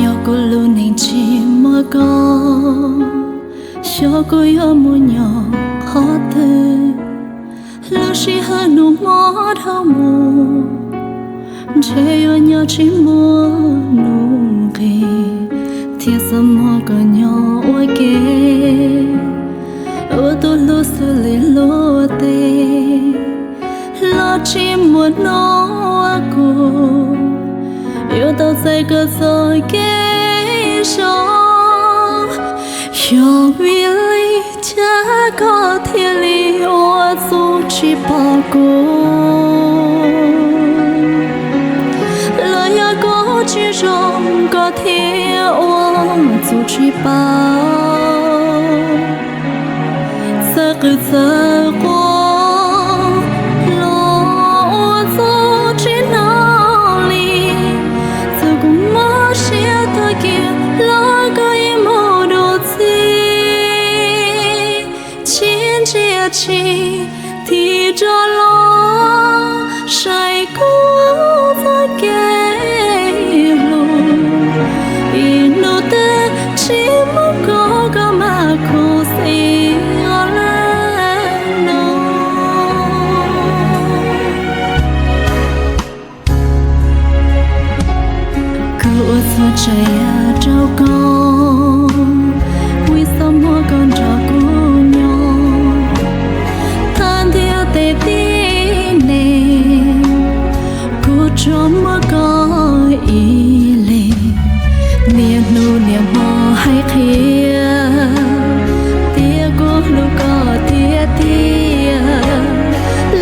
Yog kuv lub neej tsis muaj koj, xyov kuv yuav mus nyob qhov twg. Lub sij hawm nus mob dhau mus, ntshe yuav nyob tsis muaj nuj nqis, thiab xav muab koj nyob ua ke, ua tus hlub xws li hlub teb, los tsis muaj hnub uas kuv yuav tau txais koj txoj kev zoo. Yog vim li cas koj thiaj li ua txuj tsis pom kuv? Los yog koj tsis zoo koj thiaj ua txuj tsis pom? Txawm qw txawm quaj los ua txuj tsis hnov li, txawm kuv mob siab tuag kiag los koj yeej mus dua txij. Tsis ntsia tsis tig rov los saib kuv txoj kev hlub, ib hnub twg tsis muaj koj koj mam khuv xim ua lawm no. Kuv ua txuj tsav yam rau koj, vim xav muab koj nrog kuv nyob. Thaj ntiaj teb tib neeg, kuv tsuas muaj koj ib leeg. Niaj hnub niaj hmo hais qhia, tias kuv hlub koj tiag tiag,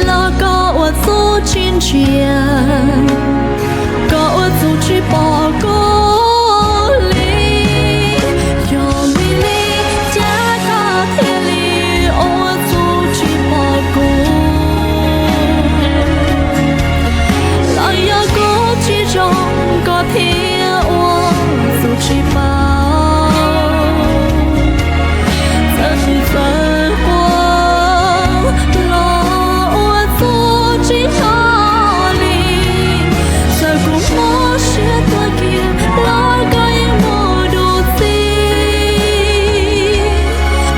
los koj ua txuj tsis ntsia, koj ua txuj tsis pom kuv li. Yog vim li cas koj thiaj li ua txuj tsis pom kuv? Los yog kuv tsis zoo koj thiaj ua txuj tsis pom? Txawm qw txawm quaj los ua txuj tsis hnov li, txawm kuv mob siab tuag kiag los koj yeej mus dua txij.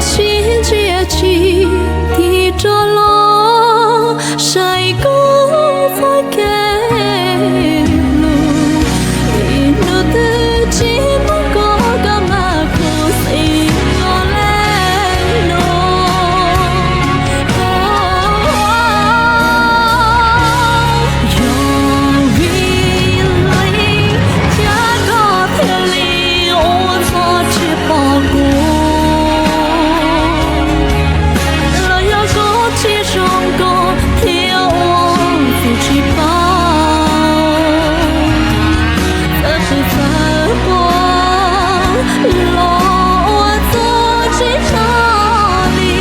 Tsis ntsia tsis tig rov los saib kuv txoj kev hlub, ib hnub twg tsis muaj koj koj mam khuv xim ua lawm no. Yog vim li cas koj thiaj li ua txuj tsis pom kuv? Los yog kuv tsis zoo koj thiaj ua txuj tsis pom? Txawm qw txawm quaj los ua txuj tsis hnov li,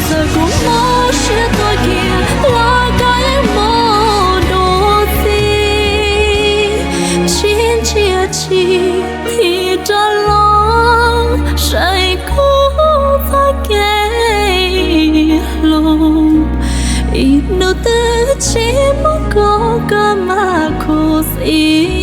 txawm kuv mob siab tuag kiag los koj yeej mus dua txij. Tsis ntsia tsis tig rov los saib kuv txoj kev hlub, ib hnub twg tsis muaj koj koj mam khuv xim